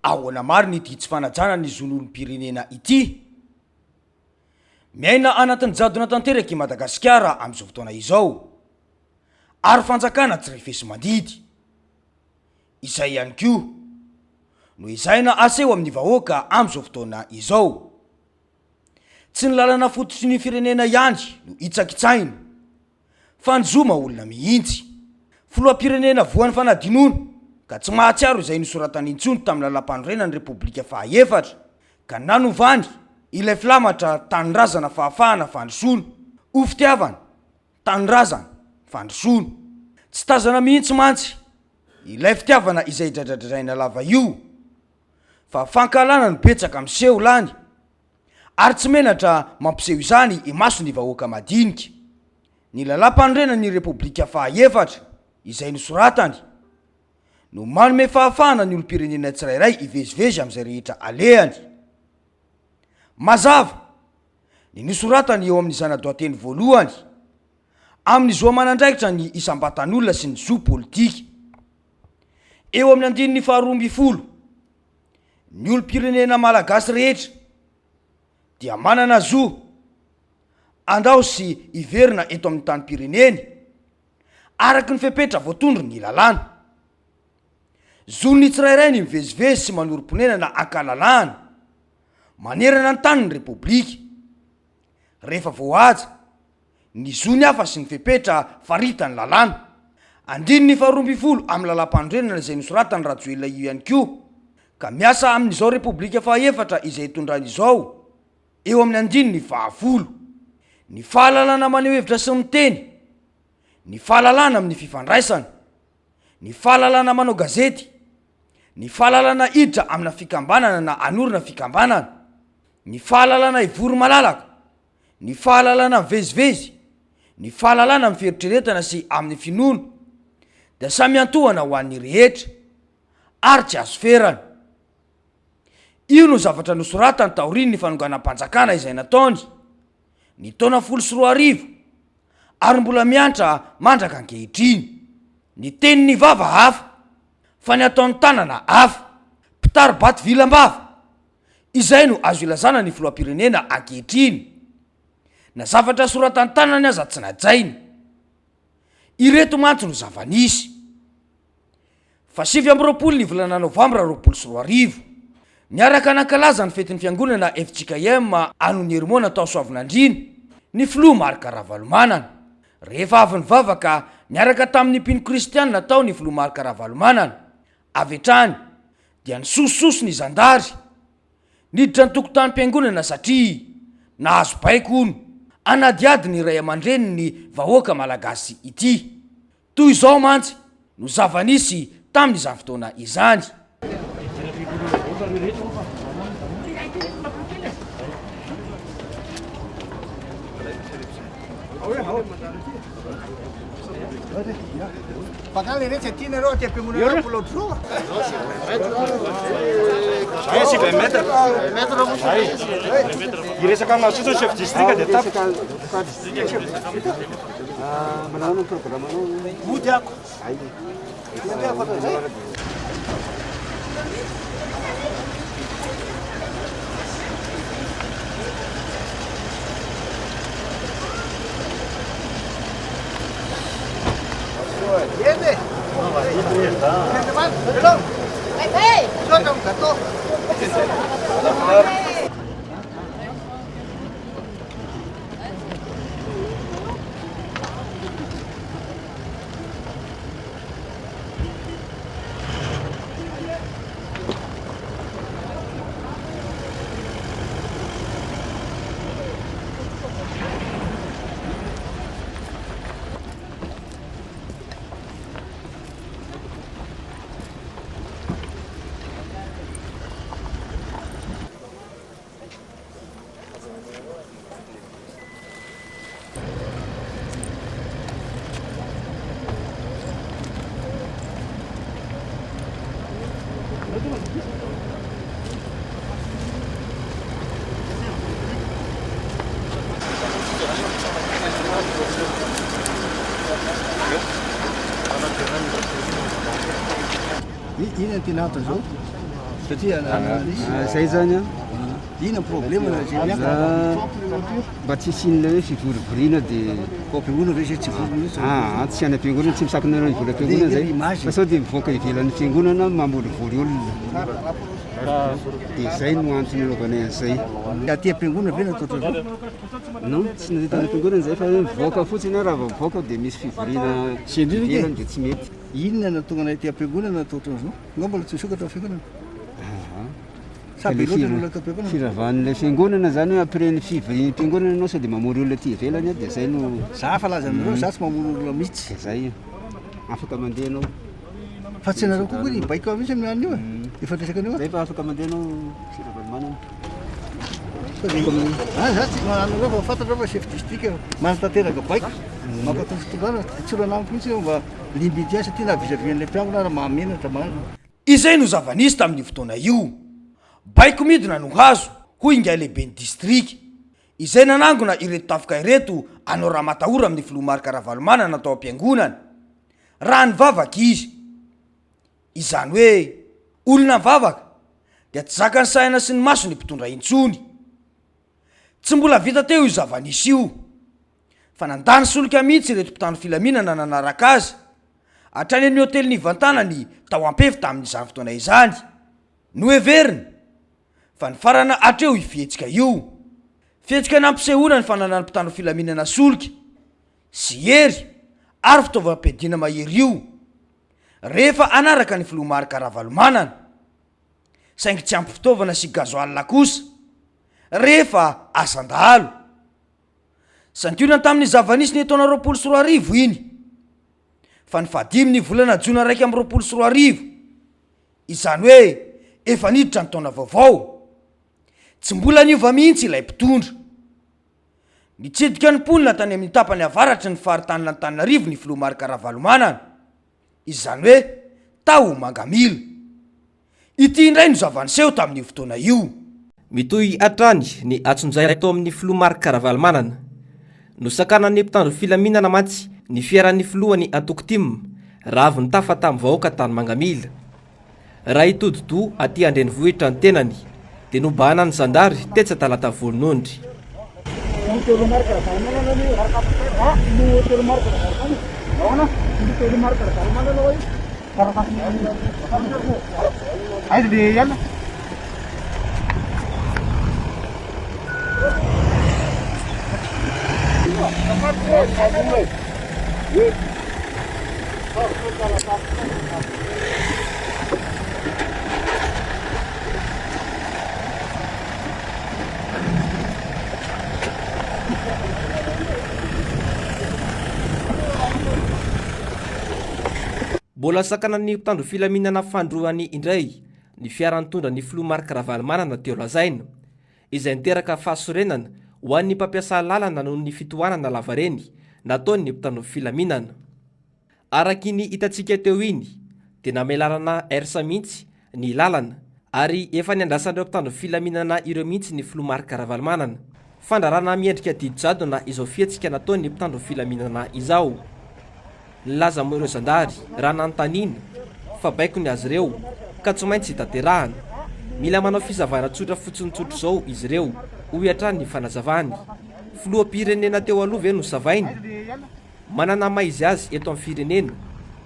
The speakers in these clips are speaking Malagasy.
Ahoana marina ity tsy fanajana ny zon'olom-pirenena ity? Miaina anatin'ny jadona tanteraka i Madagasikara amin'izao fotoana izao, ary fanjakana tsy refesi-mandidy. Izay ihany koa no ezahina aseho amin'ny vahoaka amin'izao fotoana izao. Tsy ny lalana fototry ny firenena ihany no hitsakitsahina fa ny zo maha olona mihitsy. Filoham-pirenena voan'ny fanadinoana ka tsy mahatsiaro izay nosoratany intsony tamin'ny lalàmpanorenan'ny Repoblika fahaefatra ka nanovany ilay filamatra tanindrazana fahafahana fandrosoana ho fitiavana tanindrazana fandrosoana. Tsy tazana mihitsy mantsy ilay fitiavana izay dradradradraina lava io fa fankahalana no betsaka miseho lany ary tsy menatra mampiseho izany imason'ny vahoaka madinika. Ny lalàmpanorenan'ny Repoblika fahaefatra izay nosoratany no manome fahafahana ny olom-pirenena tsirairay hivezivezy amin'izay rehetra alehany. Mazava ny nosoratany eo amin'ny zana-dohateny voalohany amin'ny zo aman'andraikitra ny isam-batan'olona sy ny zo politika. Eo amin'ny andininy faharoa ambinifolo, ny olom-pirenena malagasy rehetra dia manana zo handao sy hiverina eto amin'ny tanim-pireneny araka ny fepetra voatondron'ny lalàna. Zon'ny tsirairay ny mivezivezy sy manorim-ponenana an-kalalahana manerana ny tanin'ny Repoblika, rehefa voahaja ny zony hafa sy ny fepetra faritan'ny lalàna. Andininy faharoa ambinifolo amin'ny lalàmpanorenana izay nosoratan'i Rajoelina io ihany koa, ka miasa amin'izao Repoblika fahaefatra izay itondrany izao, eo amin'ny andininy fahafolo. Ny fahalalana maneho hevitra sy miteny, ny fahalalana amin'ny fifandraisana, ny fahalalana manao gazety, ny fahalalana hiditra amina fikambanana na hanorina fikambanana, ny fahalalana hivory malalaka, ny fahalalana mivezivezy, ny fahalalana amin'ny fieritreretana sy amin'ny finoana dia samy iantohana ho an'ny rehetra ary tsy azo ferana. Io no zavatra nosoratany taorian'ny fanonganam-panjakana izay nataony ny taona 2010 ary mbola miantra mandraka ankehitriny. Ny tenin'ny vava hafa fa ny ataon'ny tanana hafa. Mpitari-bato vilam-bava. Izay no azo ilazana ny filoham-pirenena ankehitriny. Na zavatra soratan-tanany aza tsy najainy. Ireto mantsy no zava-nisy. Fa 29 ny volana novambra 2020, niaraka nankalaza ny fetin'ny fiangonana fjkm Anoniermona tao Soavinandriana ny filoha Marc Ravalomanana. Rehefa avy nivavaka niaraka tamin'ny mpino kristianina tao ny filoha Marc Ravalomanana, avy hatrany dia nisosososo ny zandary niditra ny tokotanim-piangonana satria nahazo baiko hono hanadihady ny ray aman-drenin'ny vahoaka malagasy ity. Toy izao mantsy no zava-nisy tamin'izany fotoana izany. Inona no tena antony izao? Satria Zay zany an. Inona problème na zay miakatra? Mba tsy hisian'ilay hoe fivorivoriana dia. Ao am-piangonana ve zay tsy vory mihitsy? Aa tsy any am-piangonana, tsy misakana anareo hivory am-piangonana zay. Fa sao dia mivoaka ivelan'ny fiangonana mamorivory olona. Dia zay no antony anaovanay an'izay. Aty am-piangonana ve natao ohatran'izao? Non, tsy natao tany am-piangonana zay fa hoe mivoaka fotsiny aho raha vao mivoaka dia misy fivoriana ivelany dia tsy mety. Inona no nahatonga anay aty am-piangonana natao ohatran'izao? Nga mbola tsy misokatra ny fiangonana? Sa be loatra ny olona ato am-piangonana? Firavan'ilay fiangonana zany hoe après ny fivorian'ny fiangonana ianao sao dia mamory olona aty ivelany dia zay no. Za fa laza aminareo za tsy mamory olona mihitsy. Dia zay, afaka mandeha ianao. Fa tsy nareo koa ny baiko mihitsy amin'ny an'io e. Efa resaka an'io. Zay fa afaka mandeha ianao Monsieur Ravalomanana. Ah, za tsy anareo fa fantatrao fa chef district manatanteraka baiko. Mankatò fitondrana, tsy olana amiko mihitsy io mba limite satria na vis-à-vis an'ilay mpiangona ary mahamenatra marina. Izay no zava-nisy tamin'io fotoana io. Baiko midina no hazo, hoy ingahy lehiben'ny distrika, izay nanangona ireto tafika ireto hanao ramatahora amin'ny filoha Marc Ravalomanana tao am-piangonana, raha nivavaka izy. Izany hoe olona mivavaka dia tsy zakan'ny saina sy ny maso ny mpitondra intsony. Tsy mbola vita teo io zava-nisy io, fa nandany solika mihitsy ireto mpitandro filaminana nanaraka azy hatrany amin'ny hotely nivantanany tao Ampefy tamin'izany fotoana izany. Noheveriny fa nifarana hatreo io fihetsika io. Fihetsika nampisehoana ny fananan'ny mpitandro filaminana solika sy hery ary fitaovam-piadiana mahery io rehefa hanaraka ny filoha Marc Ravalomanana. Saingy tsy ampy fitaovana sy gasoil kosa rehefa asan-dahalo. Santionany tamin'ny zava-nisy ny taona 2020 iny, fa ny fahadimy ny volana jona 2021, izany hoe efa niditra ny taona vaovao, tsy mbola niova mihitsy ilay mpitondra. Nitsidika ny mponina tany amin'ny tapany avaratry ny faritanin'Antananarivo ny filoha Marc Ravalomanana, izany hoe tao Mangamila. Ity indray no zava-niseho tamin'io fotoana io. Mitohy hatrany ny antsonjay atao amin'ny filoha Marc Ravalomanana. Nosakanan'ny mpitandro filaminana mantsy ny fiaran'ny filohan'ny antoko tim raha avy nitafa tamin'ny vahoaka tany Mangamila. Raha hitodi-doha aty an-drenivohitra ny tenany dia nobahanan'ny zandary tetsy Talata Volonondry. Mbola sakanan'ny mpitandro filaminana fanindroany indray ny fiara nitondra ny filoha Marc Ravalomanana teo Lazaina, izay niteraka fahasorenana ho an'ny mpampiasa lalana noho ny fitohanana lavareny nataon'ny mpitandro filaminana. Araka iny hitantsika teo iny dia namelarana ers mihitsy ny lalana ary efa niandrasan'ireo mpitandro filaminana ireo mihitsy ny filoha Marc Ravalomanana. Fandrarana miendrika didy jadona izao fihetsika nataon'ny mpitandro filaminana izao. Nilaza moa ireo zandary raha nanontaniana fa baiko ny azy ireo ka tsy maintsy tanterahana. Mila manao fisavana tsotra fotsiny tsotra izao izy ireo, hoy hatrany ny fanazavany. Filoham-pirenena teo aloha ve no savaina? Manana maha izy azy eto amin'ny firenena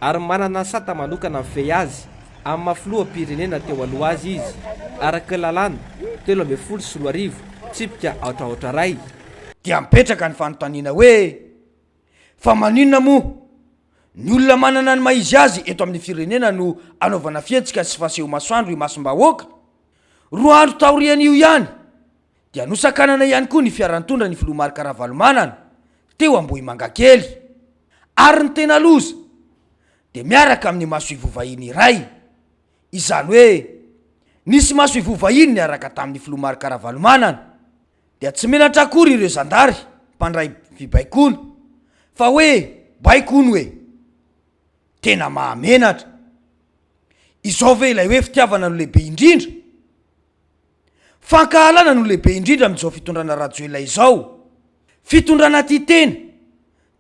ary manana sata manokana mifehy azy amin'ny maha filoham-pirenena teo aloha azy izy, araka ny lalàna 2013 tsipika aotra aotra iray. Dia mipetraka ny fanontaniana hoe, fa maninona moa ny olona manana ny maha izy azy eto amin'ny firenena no anaovana fihetsika sy faseho masoandro imasom-bahoaka? Roa andro taorian'io ihany dia nosakanana ihany koa ny fiara nitondra ny filoha Marc Ravalomanana teo Ambohimangakely. Ary ny tena loza dia miaraka amin'ny masoivoho vahiny iray. Izany hoe nisy masoivoho vahiny niaraka tamin'ny filoha Marc Ravalomanana. Dia tsy menatra akory ireo zandary mpandray fibaikoana fa hoe baiko hono e! Tena mahamenatra. Izao ve ilay hoe fitiavana no lehibe indrindra? Fankahalana no lehibe indrindra amin'izao fitondrana Rajoelina izao. Fitondrana tia tena,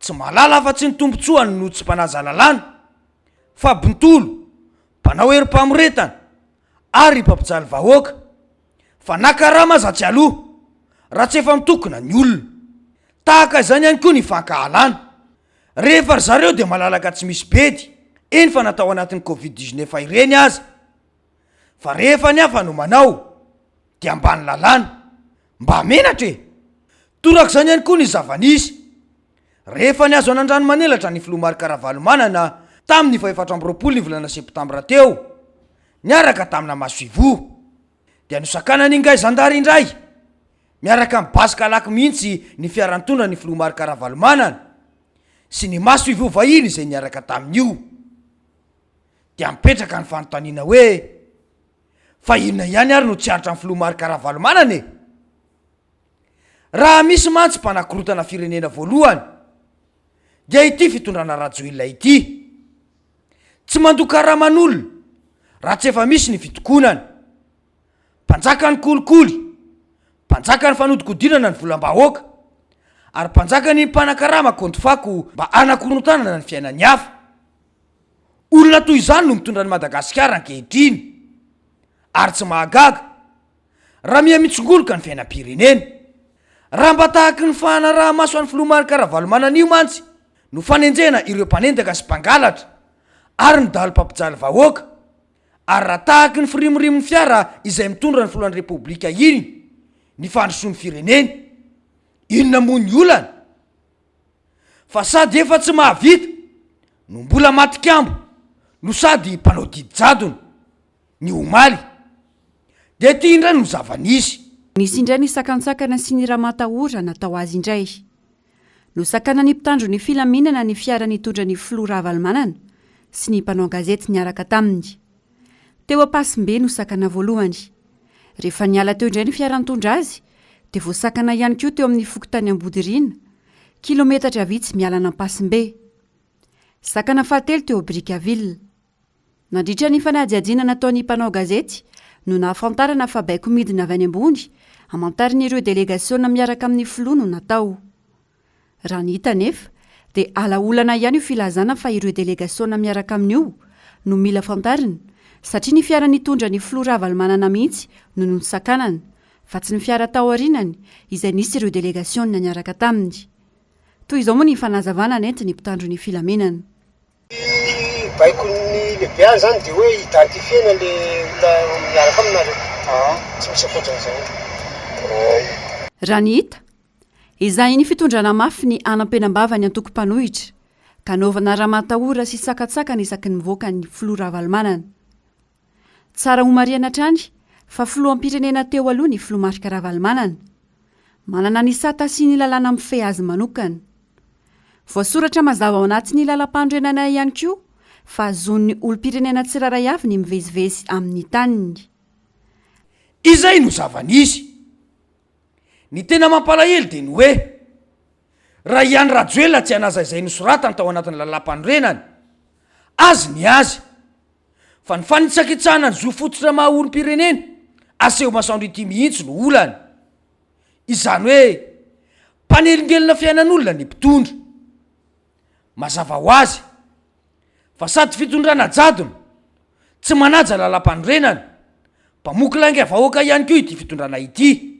tsy mahalala afa-tsy ny tombontsoany no tsy mpanaja lalàna, fa bontolo, mpanao herim-pamoretana. Ary mpampijaly vahoaka fa na karama aza tsy aloa raha tsy efa mitokona ny olona. Tahaka izany ihany koa ny fankahalana. Rehefa ry zareo dia malalaka tsy misy bedy, eny fa na tao anatin'ny covid 19 ireny aza. Fa rehefa ny hafa no manao dia ambany lalàna. Mba menatra e! Torak'izany ihany koa ny zava-nisy rehefa nihazo an'Andranomanelatra ny filoha Marc Ravalomanana tamin'ny faha-24 ny volana septambra teo niaraka tamina masoivoho. Dia nosakanan'ingahy zandary indray miaraka amin'ny basy kalaky mihitsy ny fiara nitondra ny filoha Marc Ravalomanana sy ny masoivoho vahiny izay niaraka tamin'io. Dia mipetraka ny fanontaniana hoe Fa inona ihany ary no tsy aritra ny filoha Marc Ravalomanana e? Raha misy mantsy mpanakorotana firenena voalohany dia ity fitondrana Rajoelina ity. Tsy mandoa karaman'olona raha tsy efa misy ny fitokonana. Mpanjaka ny kolikoly, mpanjaka ny fanodikodinana ny volam-bahoaka ary mpanjaka ny mpanakarama kaonty fako mba hanakorontanana ny fiainan'ny hafa. Olona toy izany no mitondra an'i Madagasikara ankehitriny ary tsy mahagaga raha miha mitsingoloka ny fiainam-pirenena. Raha mba tahaky ny fanaraha-maso an'ny filoha Marc Ravalomanana io mantsy no fanenjehana ireo mpanendaka sy mpangalatra ary ny dahalo mpampijaly vahoaka ary raha tahaky ny firimorimon'ny fiara izay mitondra ny filohan'ny Repoblika iny ny fandrosoan'ny firenena, inona moa ny olana? Fa sady efa tsy mahavita no mbola matikambo no sady mpanao didy jadona. Ny omaly dia ity indray no zava-nisy. Nisy indray ny sakantsakana sy ny ramatahora natao azy indray. Nosakanan'ny mpitandro ny filaminana ny fiara nitondra ny filoha Ravalomanana sy ny mpanao gazety niaraka taminy. Teo Ampasimbe no sakana voalohany. Rehefa niala teo indray ny fiara nitondra azy dia voasakana ihany koa teo amin'ny fokontany Ambodiriana, kilometatra vitsy miala an'Ampasimbe. Sakana fahatelo teo Brickaville. Nandritra ny fanadihadiana nataon'ny mpanao gazety no nahafantarana fa baiko midina avy any ambony hamantarin'ireo delegasiona miaraka amin'ny filoha no natao. Raha ny hita anefa dia ala olana ihany io filazana fa ireo delegasiona miaraka aminy io no mila fantarina satria ny fiara nitondra ny filoha Ravalomanana mihitsy no nosakanana fa tsy ny fiara tao aorianany izay nisy ireo delegasiona niaraka taminy. Toy izao moa ny fanazavana nentin'ny mpitandro ny filaminana. Ny baikon'ny lehibe any zany de hoe identifier-na le olona miaraka aminareo, tsy misy ankoatran'izay. Raha ny hita, ezahin'ny fitondrana mafy ny hanampenam-bava ny antoko mpanohitra, ka anaovana ramatahora sy sakantsakana isaky ny mivoaka ny filoha Ravalomanana. Tsara homarihana hatrany fa filoham-pirenena teo aloha ny filoha Marc Ravalomanana. Manana ny sata sy ny lalàna mifehy azy manokana. Voasoratra mazava ao anatin'ny lalampanorenana ihany koa fa zon'ny olom-pirenena tsirairay avy ny mivezivezy amin'ny taniny. Izay no zava-nisy. Ny tena mampalahelo dia ny hoe, raha i Andry Rajoelina tsy hanaja izay nosoratany tao anatin'ny lalàmpanorenana, azy ny azy. Fa ny fanitsakitsahana ny zo fototra maha olom-pirenena aseho masoandro ity mihitsy no olana. Izany hoe mpanelingelina fiainan'olona ny mpitondra. Mazava ho azy fa sady fitondrana jadona, tsy manaja lalampanorenana, mpamoky lainga vahoaka ihany koa ity fitondrana ity.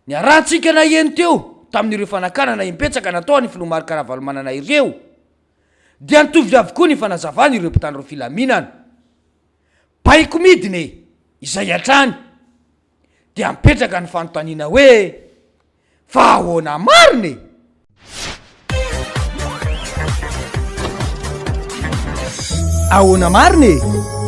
Niarahantsika naheno teo tamin'ireo fanakanana imbetsaka nataon'ny filoha Marc Ravalomanana ireo. Dia nitovy avokoa ny fanazavana ireo mpitandro filaminana. Baiko midina e! Izay hatrany. Dia mipetraka ny fanontaniana hoe, fa ahoana marina e? Ahoana marina e?